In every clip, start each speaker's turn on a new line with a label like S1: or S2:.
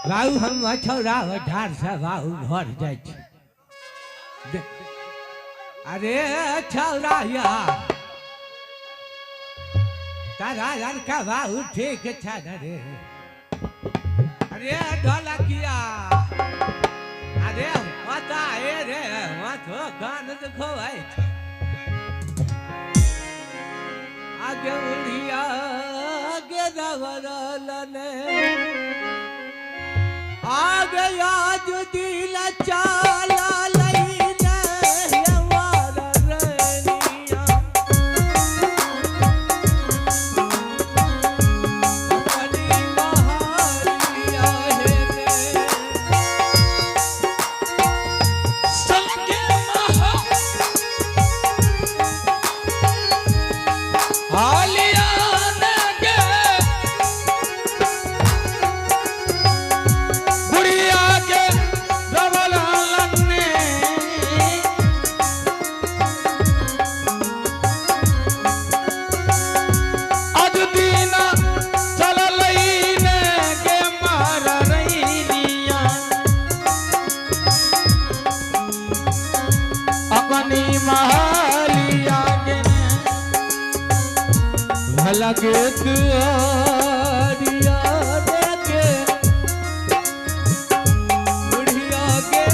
S1: बाबू हम छौड़ा ढार से बाबू घर जाइ छी। अरे छौड़ा यार तारा लड़का बाबू ठीक छै ने रे। अरे ढोलकिया अरे माता ए रे माथो कान दुखवाय छै। आगे उड़िया आगे दवरलने आगे आज दिल चाला लईने हमार रनिया अपनी बहारिया हे रे।
S2: सबके महा हालिया के बुढ़िया के रवलालने अज दीना चल लईने के मार रईनिया अपनी महालिया के
S1: भला के तुआरिया रे बुढ़िया के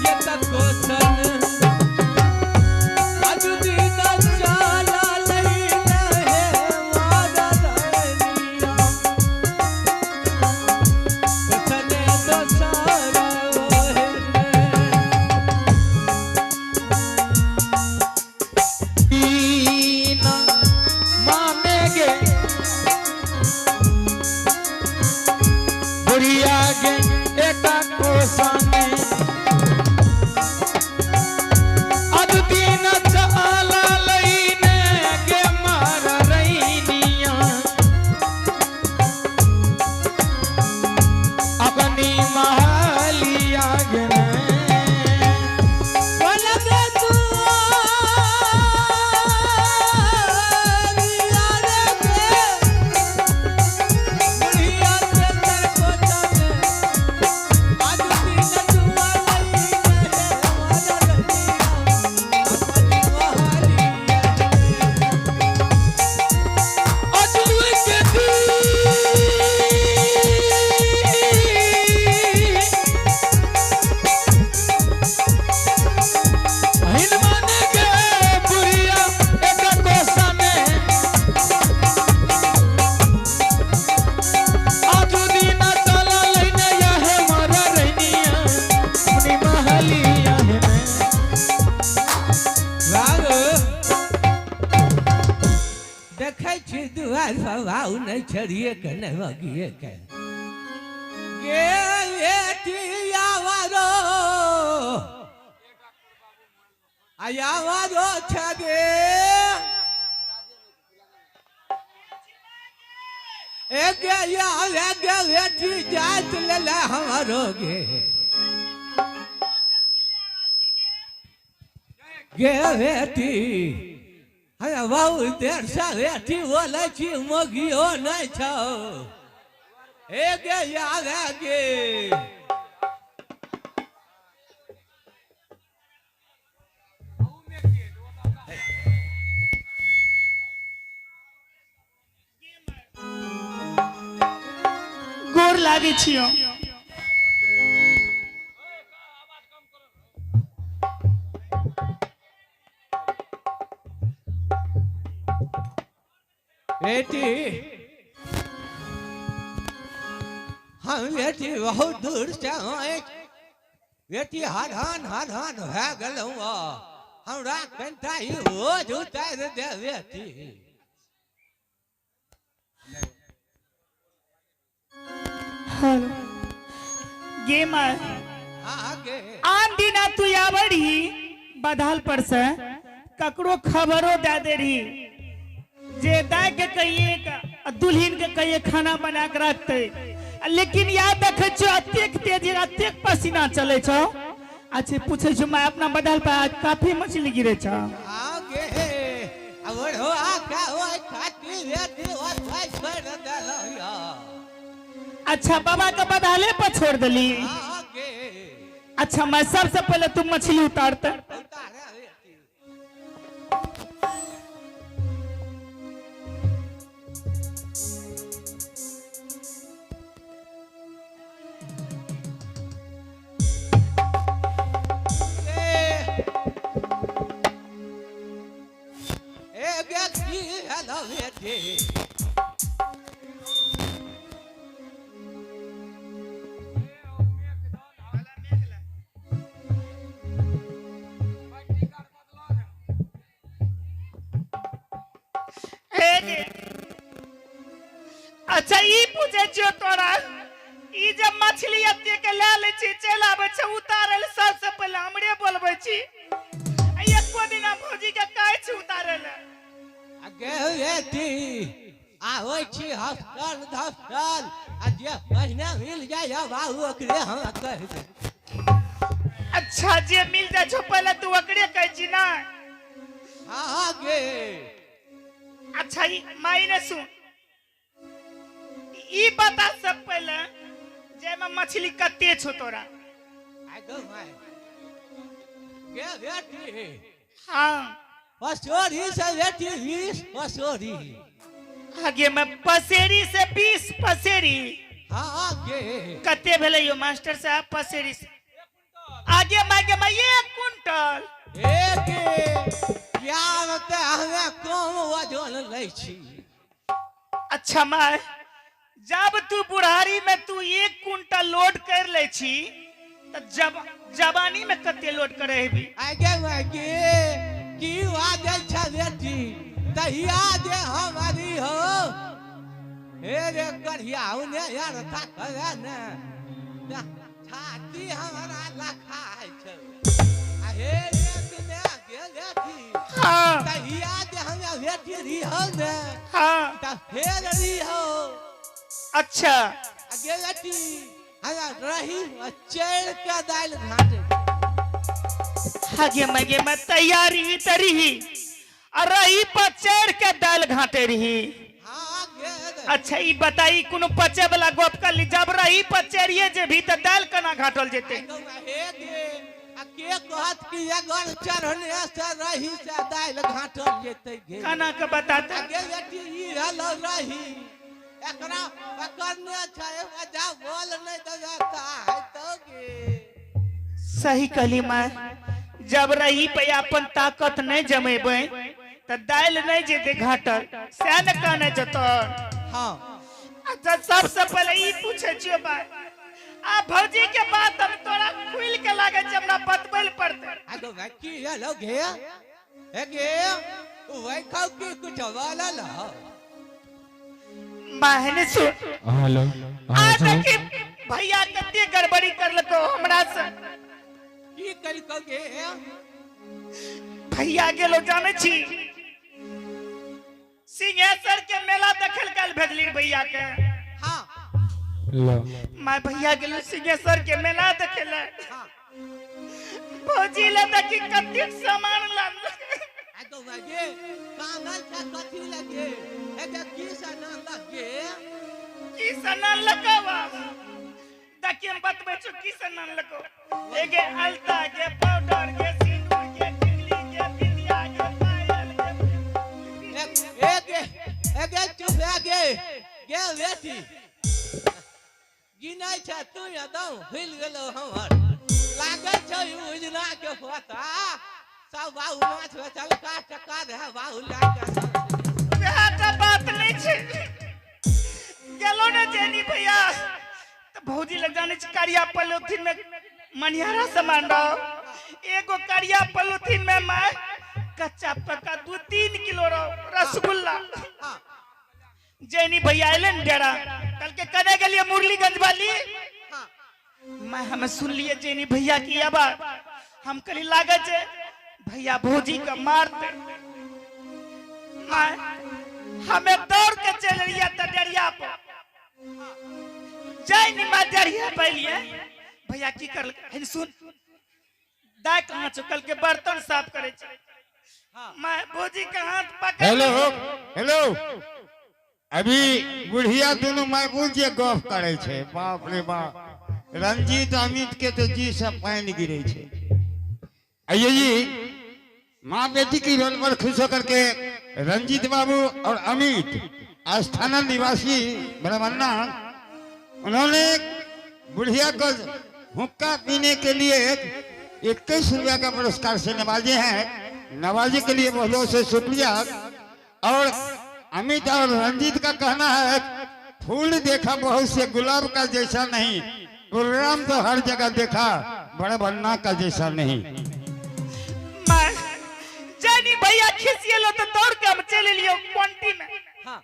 S1: ये तकोसन अजुदीना चाला लईने हे मारा रनिया उसने तो सारा ओहे
S2: दीना माने के बुढ़िया के एका कोसने अज दिन चाला लईने के मार रईनिया अपनी महालिया के
S1: पलक तुआरिया रे के बुढ़िया के तरकोटा में आज दिन दुआ लईने हे मारा रनिया अपनी बहारिया
S2: अजू के दी हिन मन के बुढ़िया एक कोसा में आजू दिन चला लईने यह मारा रनिया अपनी महलिया है
S1: बाबू देखै छी दुआर पर बाबू नहि छड़िए के नहि बगिए के गे बेटी आवारो आवारो छे ए गे यार ए गे बेटी जात लेले हमारो गे गे बेटी अरे बाबू देर से बेटी बोलै छी मगियो नहि छौ ए गे यार ए गे
S3: गोर लागै छियो।
S1: बेटी हम बेटी बहुत दूर से आए बेटी हरहन हरहन भए गेलहुँ हमरा कनिटा ई बोझ उतारि दे बेटी।
S3: हेलो गे माय
S1: हाँ गे
S3: आन दिना तू आबै रही बधाल पर से ककरो खबरो दे दे रही जे दाय के कहिए आ दुल्हन के कहिए खाना बना के रखते, लेकिन याद देखे छो अतेक तेजी अतेक पसीना चले छो। अच्छा पूछे छो मैं अपना बधाल पर आज काफी मछली गिरे छो।
S1: हाँ गे और हो आ का ओइ खाती बेटी ओइ भाई छोड़ देलहुँ।
S3: अच्छा बाबा के बधाले पर छोड़ देली।
S1: हाँ गे।
S3: अच्छा मैं सबसे पहले तू मछली उतारते।
S1: उतारे बेटी। ए ए गे की हेलो बेटी।
S3: हे गे। अच्छा ई पूछे छियो तोरा, ई जे मछली एते के ले लै छी चलि आबै छै उतारै लए, सबसे पहिले हमरे बोलबै छी। आ एको दिना भौजी के कहै छी उतारै लए।
S1: गे बेटी, आबै छी हफ्तल धफ्तल आ जे पहिने मिल जाय बाबू ओकरे हम कहि दे।
S3: अच्छा जे मिल जाइ छौ पहिले तू ओकरे कहै छी ना?
S1: हाँ गे।
S3: अच्छा ई माई ने सुन, ई बता सब पहिले जे मे मछली कते छौ तोरा?
S1: आ गो माय गे बेटी।
S3: हाँ।
S1: पसोरी से बेटी 20 पसोरी।
S3: आगे में पसेरी से 20 पसेरी।
S1: हाँ गे।
S3: कते भेलै यो मास्टर साहब पसेरी से? आगे मागे में 1 कुंटल।
S1: ए गे, यार ते हमे कम वजन लै छी।
S3: अच्छा माय, जब तू बुढ़ारी में तू 1 कुंटल लोड कर ले छी त जब जवानी में कते लोड करे हेबी?
S1: आगे मागे की बाजै छ बेटी, तहिया जे हमारी हो हे रे करिया उने यार ताकबे ने छाती हमरा लखाय छै। आ हे रे दुनिया गे बेटी।
S3: हाँ।
S1: तहिया जे हमरा बेटी रही ने।
S3: हाँ।
S1: त फेर रही हो।
S3: अच्छा।
S1: आ गे बेटी, हमरा रही चढ़ के दालि घाटे।
S3: आगे मगे में तैयारी तरी आ रही पर चढ़ के दालि घाटे रही।
S1: हाँ गे।
S3: अच्छा ई बताई कोनो पचे वाला गप कर ली, जब रही पर चढ़िए जे भी त दालि केना घाटल जेते?
S1: हे गे, आ के कहत कि अगर चढ़ने से रही से दालि घाटल जेतै गे?
S3: केना के बताते?
S1: आ गे बेटी, ई हलो रही एकरा पकड़ने छै, जा बोल नहीं देबे त हेतौ गे।
S3: सही कहली माय, जब रही पे अपन ताकत नहीं जमेबै त दालि नहीं जेते घाटल, सएह ने कहने जतो?
S1: हाँ।
S3: अच्छा सबसे पहले ई पूछे छियो भाई, आ भौजी के बात हम तोरा खुल के लागे छै हमरा बतबै लए पड़तै।
S1: आगो भाई की हलो गे, हे गे वही खाओ की कुछ बोलल हो?
S3: माहने सुन।
S2: हेलो।
S3: आ देखी भैया कते गड़बड़ी करलको हमरा से।
S1: की कलको गे?
S3: भैया गेलो जाने छी सिंहेश्वर के मेला देखल काल भेजली भैया के।
S1: हाँ।
S2: लो।
S3: माय भैया गेलो सिंहेश्वर के मेला देखे ले।
S1: हाँ।
S3: भौजी ले देखी कतेक सामान लानल।
S1: आगो भाई गे, कानल छै कथी लगे हे गे, की सामान लगे?
S3: की सामान लगावा देखी हम बतबै छौ की सामान लगो। एगे अलता गे, पाउडर गे, सिंदूर गे, टिकली गे, बिंदिया गे, पायल गे।
S1: एगे एगे चुप गे गे बेटी, गिनै छै तू एकदम हिल गेलो हमर। लागै छै उजना के पता सब बाबू माछ बेचलका टका रहे बाबू लए के।
S3: वएह तऽ बात नहीं छै। गेलो ने जेनी भैया तऽ भौजी लग जाने छी करिया पलोथिन में मनिहारा सामान रहो। एगो करिया पलोथिन में मैं कच्चा पक्का 2-3 किलो रहो रसगुल्ला।
S1: हाँ।
S3: जैनी भैया आये ने डेरा, कल के कने गेलिए मुरलीगंज वाली।
S1: हाँ।
S3: मैं हमें सुन लिए जैनी भैया की आवाज, हम कली लागे छे भैया भौजी के मारते। मैं हमें दौड़ के चल रही है डरिया पर जैनी मैं डरिया पहलिए भैया की कर हेन सुन दाय कहाँ छौ, कल के बर्तन साफ करे छे।
S1: हाँ।
S3: मैं भौजी के हाथ पकड़
S2: हेलो। हेलो।
S4: अभी बुढ़िया दोनों मायबुल जे गप करे छे, बाप रे बाप, रंजीत अमित के तो जी से पानी गिरे छे। आइए जी, माँ बेटी की रोल पर खुश होकर के रंजीत बाबू और अमित आस्थाना निवासी ब्रह्मन्ना, उन्होंने बुढ़िया को हुक्का पीने के लिए 21 रुपया का पुरस्कार से नवाजे हैं। नवाजे के लिए बहुत बहुत से शुक्रिया। और अमित और रंजीत का कहना है, फूल देखा बहुत से गुलाब का जैसा नहीं, प्रोग्राम तो हर जगह देखा बड़े बन्ना का जैसा नहीं।
S3: माय जानी भैया खिसियलो तो दौड़ के हम चले लियो क्वांटी में।
S1: हाँ।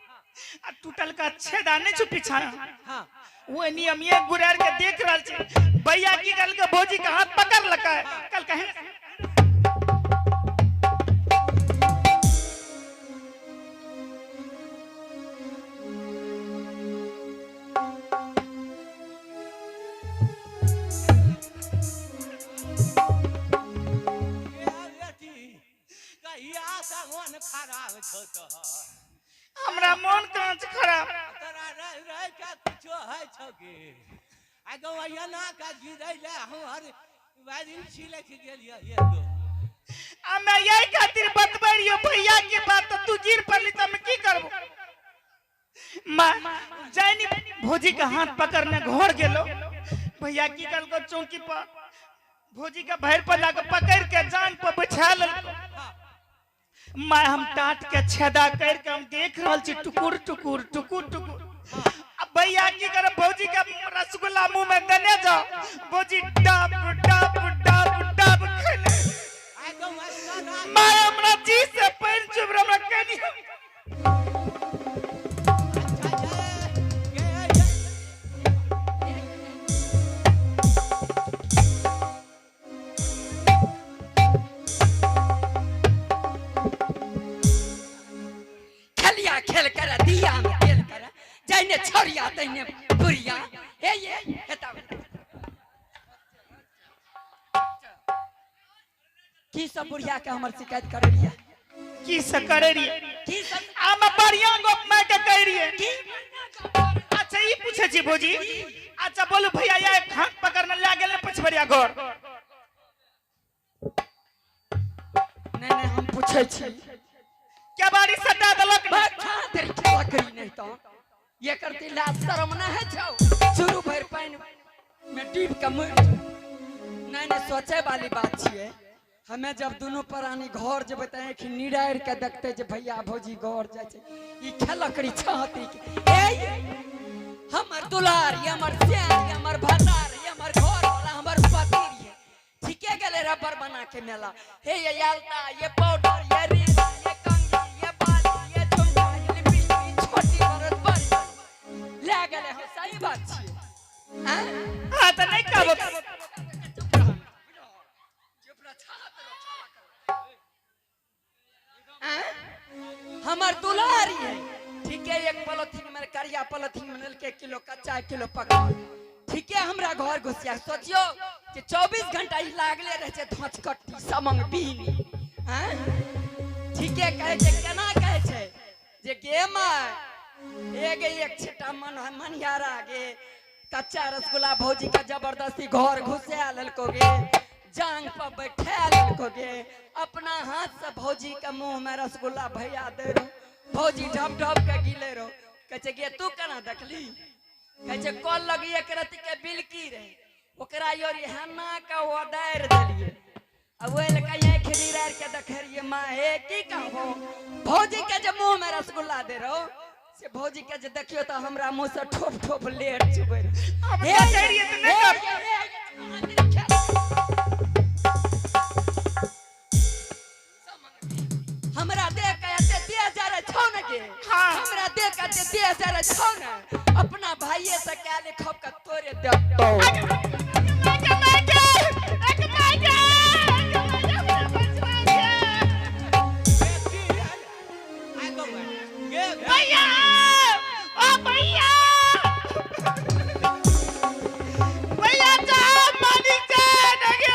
S3: आ टूटल का छेदा नहीं छु पीछा।
S1: हाँ।
S3: वो नियम ये गुरार के देख रहल छे। भैया की गल के भौजी का हाथ पकड़ लका है। कल कहे
S1: कहिया से मन खराब छौ तोहर?
S3: हमरा मन कहाँ छै खराब?
S1: तोरा रहि रहि के कुछो होइ छौ की? आ गवैया ना का गिरै ले हमर वायरिंग छिलक गेल यऽ एगो।
S3: आ मैं यही खातिर बतबै रहियो भैया के बात, तो तू गिर पड़ली त हम की करबो? माँ जानी भौजी का हाथ पकड़ने घर गेलो। भैया की कहलको चौकी पर भौजी के भैर पर लाके पकड़ के जान पर बैठा लेलको। माँ हम टाट के छेदा कर के हम देख रहल छी टुकुर टुकुर टुकुर टुकुर। अब भैया की करे भौजी के रसगुल्ला मुंह में देने जाओ, भौजी डब डब डब डब खेले।
S1: आ गवैया ना
S3: माँ हमरा जी से पानि चुभ हमरा कनी।
S1: अच्छा जे गे जे।
S5: खेलिया खेल कर दिया में तेल कर जाने छोरिया तैने बुढ़िया हे ये हेता की सब बुढ़िया के हमर शिकायत करे रिया?
S3: की से करे रहिए?
S5: की सब?
S3: आ मैं बढ़िया गप मार के कह रहिए।
S5: की?
S3: अच्छा ई पूछे छी भौजी। अच्छा बोलू भैया या हाथ पकड़ने ला गेले पछबरिया घर?
S5: नहीं नहीं हम पूछे छी।
S3: क्या बारी सटा देलक?
S5: बच्चा तेरी खेला करी नहीं तो ये करती लाज शर्म ना है छौ शुरू भर पानी में डूब के मर जाओ। नहीं नहीं सोचे वाली बात छिए। हमें जब दोनों प्राणी घर जब त आँखि निरार के देखते जे भैया भौजी घर जाय छै, ई खेलकड़ी छाती के ए हमर दुलार, ये हमर श्याम, ये हमर भतार, ये हमर घर वाला, हमर पति ये ठीके गेले रबर बना के मेला। हे ये यालता, ये पाउडर, ये रील, ये कंघी, ये बाली, ये झुमका, ये लिपस्टिक, छोटी बरत बड़ी ले गेले। हम सही बात छिए। हैं?
S3: हाँ त नहीं कहबो।
S5: हमर दुलारी है ठीक है। एक पॉलिथीन में करिया पॉलिथीन में लेके 1 किलो कच्चा 1 किलो पका ठीक है हमरा घर घुसिया। सोचियो कि 24 घंटा ही लागले रहे छै धोचकट्टी समंग बीनी। हैं? ठीक है कहे छै केना कहे छै जे गे माय एक एक छिटा मन मनिहारा गे कच्चा रसगुल्ला भौजी का जबरदस्ती घर घुसा लेलको गे, जांग पर बैठा लेलको गे, अपना हाथ से भौजी के मुंह में रसगुल्ला भैया दे रहो, भौजी ढप ढप के गिले रहो। कहे छै गे तू केना देखली? कहे छै कल लगी एक रति के बिलकी रहे ओकरा your हेना के ओदारि देलिए। अब ओहि लए कहिया खिली रारि के देखे रहिए माँ हे की कहबो भौजी के जे मुंह में रसगुल्ला दे रहो से भौजी के जे देखियो तो हमरा मुंह से ठोप ठोप लेट चुबै रहे।
S3: हम
S5: हे
S3: तऽ कहि रहियै तऽ नहि
S5: हे,
S3: कहब।
S5: हे, हमरा देख के एते देह जरै छौ ने गे।
S3: हाँ।
S5: हमरा देख के एते देह जरै छौ ने, अपना भाइये से कए लिखब के तोरे देबौ।
S1: आ गवैया गे
S3: भैया ओ भैया भैया जाओ मालिक जान अगे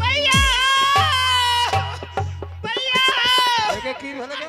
S3: भैया भैया
S4: एके की भेलै गे?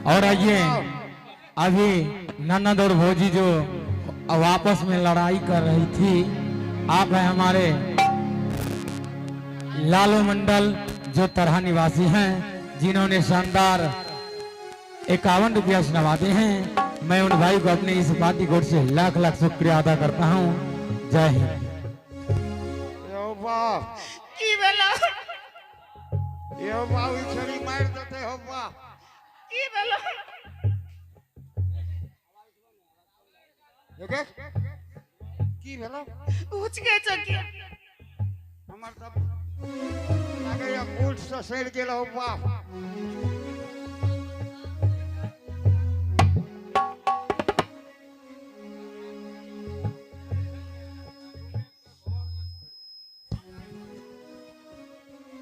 S2: और आइए अभी ननद और भौजी जो आपस में लड़ाई कर रही थी, आप हैं हमारे लालू मंडल जो तरह निवासी हैं, जिन्होंने शानदार 51 रुपया से नवाजे हैं। मैं उन भाई को अपने इस पार्टी कोर्ट से लाख लाख शुक्रिया अदा करता हूँ। जय हिंद।
S4: यौ बाप।
S3: की भेलो?
S4: यौ बाप, ई छोरी मारि देतै हौ बाप।
S3: की भेलो?
S4: देख, की भेलो?
S3: उचके चौकी।
S4: हमर तऽ लागैया बूट से सड़ि गेल हौ बाप।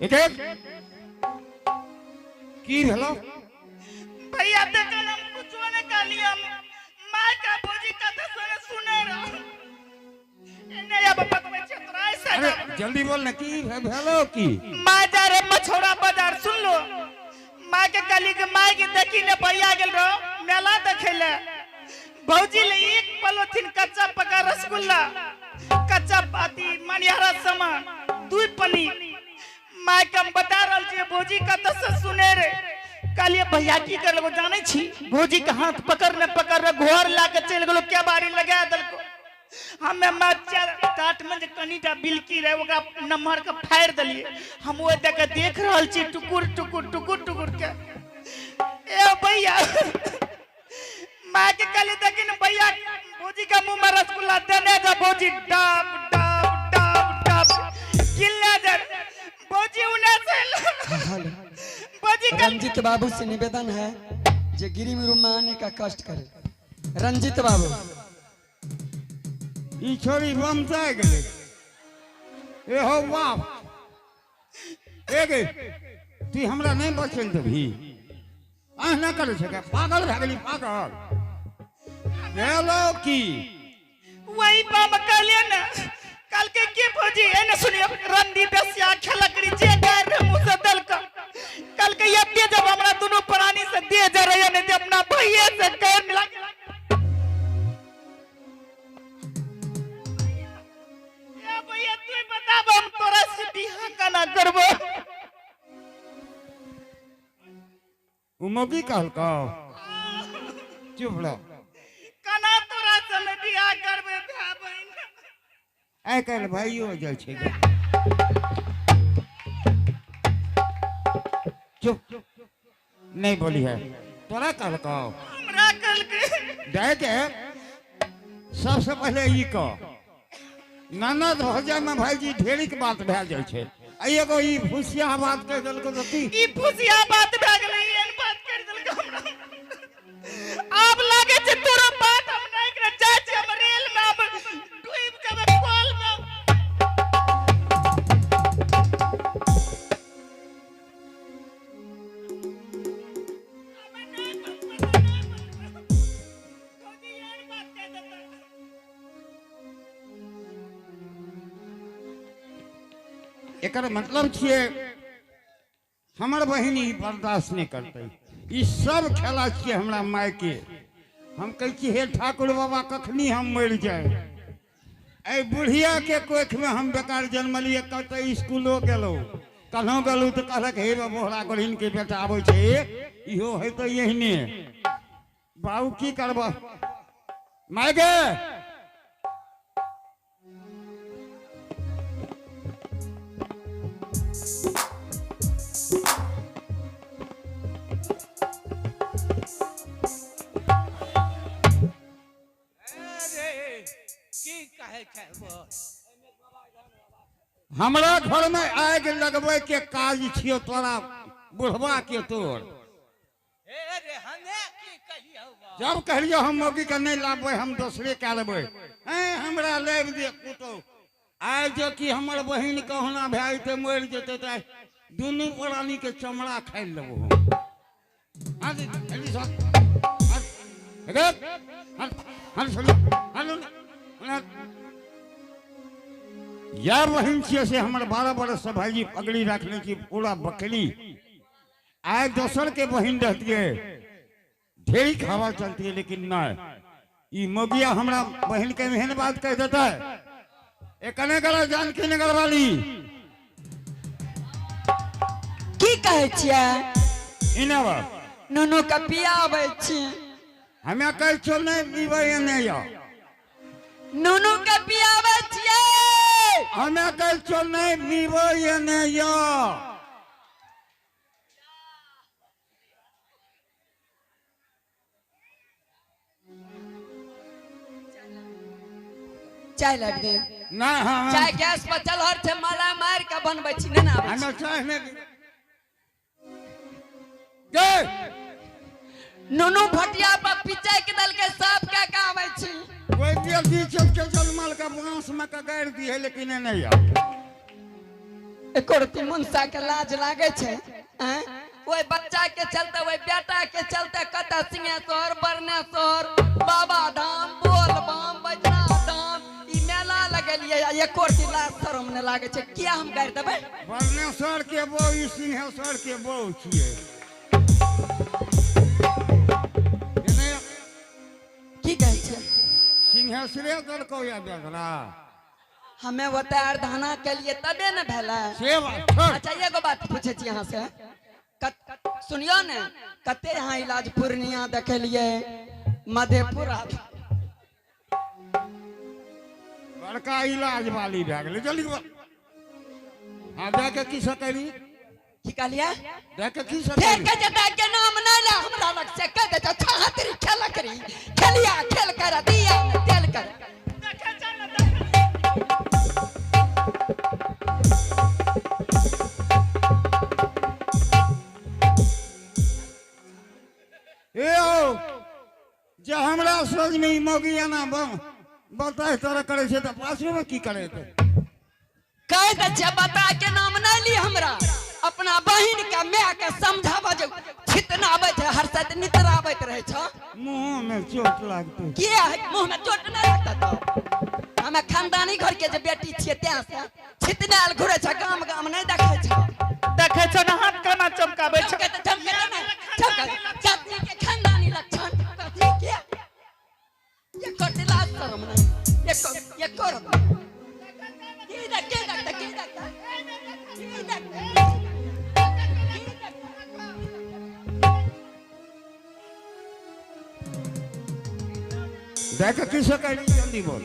S4: एक की भेलो?
S3: भैया, देखल, हम कुछो नहीं कहलिए। हम माय का भौजी कथा सुने सुने रहो। नहीं, अब बतबै छियै तोरा ऐसा।
S4: अरे, जल्दी बोल ने, की भेलो की?
S3: माय जा रे मछौड़ा बाजार, सुन लो। माय के कहली के माय के देखी ने, भैया गेल रहो मेला देखे ले, भौजी ले एक पलोथिन कच्चा पका रसगुल्ला, कच्चा अथी मनिहारा सामान, दुई पनीर। माय के हम बता रहल छियै, भौजी कतऽ से सुने रे। कहलिए, भैया की करलको जानै छी? भौजी के हाथ पकड़ ने पकड़ रे घर ला के चलि गेलो, क्या बारी लगा देलको। हमे चार टाट में जे कनिटा बिलकी रहे, ओकरा नम्हर के फाड़ि देलिए। हम ओहि दऽ के देख रहल छी टुकुर टुकुर टुकुर टुकुर के। ए भैया, माय के कहलिए, देखी ने भैया भौजी के मुंह में रसगुल्ला देने जा, भौजी डब डब डब डब गिलने जा। भौजी उने से
S5: हेलो।
S3: भौजी कल
S5: रंजित बाबू से निवेदन है जे गिरिम रूम में आने का कष्ट करे, रंजित बाबू।
S4: ई छोरी बमता गेलै। ए हो बाप, ए गे, तू हमरा नहि बचल देबही? अहिना करै छै का? पागल भए गेली, पागल भेलो की?
S3: वही बाम कहलिए ने, कल के की भौजी एने सुनियो, रंडी बेसिया खेलकड़ी जे गाय रे मुंह से दलक। कल के ये जब हमरा दोनों प्राणी से दे जा रहे ने, अपना भैया से कर मिला। या भैया, तू बताब, हम तोरा से बियाह केना करबो?
S4: ओ मौगी कहलकौ? चुप रह।
S3: केना तोरा से हम बियाह करबे, भाय बहिन?
S4: आइ काल्हि भाइयो जाइ छै गे। चुप, नहीं बोली है। तोरा कहलकौ?
S3: हमरा कहलकै।
S4: जाय के सबसे पहिले ई कह, ननद भौजाइमे भाईजी ढेरिक बात भए जाइ छै, आ एगो ई फुसिया बात कहि देलकौ तऽ की?
S3: ई फुसिया बात भए गेलै, एहन बात करि देलकै हमरा। आब लागे छै तोरा बात हम नहि करे जाइ छी। हम रेल में आब डूबि जेबै कल में। हमे नहि बचबै, नहि बचबै। भौजी एहन बात कहि देतै।
S4: एकर मतलब छियै हमर बहिन ई बर्दाश्त नहि करतै। ई सब खेला छियै हमरा मायके। हम कहै छी, हे ठाकुर बाबा, कखनी हम मरि जाए? एहि बुढ़िया के कोखिमे हम बेकार जन्मलियै। कतऽ स्कूलो गेलहुँ, कन्हु गेलहुँ तऽ कहलक, हे बोहरा गोढ़िनके बेटा आबै छै, इहो हेतै एहने। बाबू, की करबह माय गे?
S1: अरे, की कहै छै बोल?
S4: हमरा घरमे आगि लगबै के काज छियौ तोरा बुढ़वा के तोर।
S1: हे रे, हमे की कहियौ बा?
S4: जब कहलियौ हम मौगी के नहि लाबबै, हम दोसरे कए लेबै। हैं, हमरा लाबि दे पुतहु। आइ जे कि हमर बहिन कहुना भए जेतै, मरि जेतै, तऽ दुनू प्राणी के चमड़ा खाइ लेबो हम। हाँ जी, जल्दी सर। हाँ, रे, हाँ, हाँ, सुनो, हाँ, हाँ। या बहिन छियै से हमर 12 बरस से भाईजी पगड़ी रखने छी पूरा बकरी। आइ दोसर के बहिन रहतियै। ढेरी हवा चलती है, लेकिन नहीं ई मोगिया हमरा बहन के एहन बात कह देता है। एकने गला जानकी नगर वाली।
S5: की कहै छियै?
S4: इने बा।
S5: नुनू के पियाबै छी।
S4: हमें कहै छियौ नहि पीबै नहि यौ।
S5: नुनू के पियाबै छियै।
S4: हमें कहै छियौ नहि पीबै नहि यौ।
S5: चाय लाबि दे।
S4: नहि हम
S5: चाय गैस पर चलहर छै, माला मारि के बनबै छी, नहि ने आबै
S4: हमें
S5: छै।
S4: चाय नहि गे।
S5: नुनू भटिया पर पिचैक देलकै, सब के आबै छी।
S4: कोई बेटी चल के जलमल का बांस में का गाड़ि दी है, लेकिन नहीं यौ।
S5: एको रत्ती मुनसा के लाज लागे छै? आँय? ओहि बच्चा के चलते, ओहि बेटा के चलते कतऽ सिंहेश्वर, बरनेश्वर, बाबा धाम, बोलबम, बैजनाथ धाम, ई मेला लगेलियै आ एको रत्ती लाज शरम नहि लागे छै। किया हम गारि देबै?
S4: बरनेश्वर के बहू ई सिंहेश्वर के बहू छियै।
S5: की कहै छियै?
S4: सिंहेश्वरे देलकौ या बेगरा।
S5: हमे ओतऽ अर्धाना केलियै तबे ने भेलै।
S4: से बात छोड़।
S5: अच्छा, एगो बात पूछै छी अहाँ से, सुनियौ ने, कते यहाँ इलाज पूर्णिया देखेलियै, मधेपुरा।
S4: बड़का इलाज वाली भए गेलै। जल्दी बोल। हाँ, दए के की सकैली?
S5: की कहलियै?
S4: दए के की
S5: फेर
S4: सकैली?
S5: के जे दाइ के नाम नहि ले हमरा लग से, कह दे छातरी खेल करी, खेलिया खेल कर दिया में तेल कर।
S3: देखे चल ना, देखे।
S4: ए औ, जे हमरा सोझ में ई मौगी एना बताह तरह करै छै तऽ पाछू में की करै छै?
S5: कह दे छै बता के नाम नहि ली हमरा। अपना बहिन के माय के समझाबऽ जे छितनाबैत है, हर सद नितराबैत रहै छौ।
S4: मुँह में चोट लागतै।
S5: किया है मुँह में चोट नहि लागतै तो? हमे खानदानी घर के जे बेटी छियै तें से छितनायल घुरै छै, गाम गाम नहि देखै छौ।
S3: देखे छौ ने हाथ केना चमकाबै छौ।
S5: चमकै तऽ चमकै नहि, चमकै चाची के खानदानी लक्षण कथी के? ये करते लाज शरम नहीं, ये कर, ये कर। की देख, की देख, की देख, की देख, की देख।
S4: देख की सकैली, जल्दी बोल।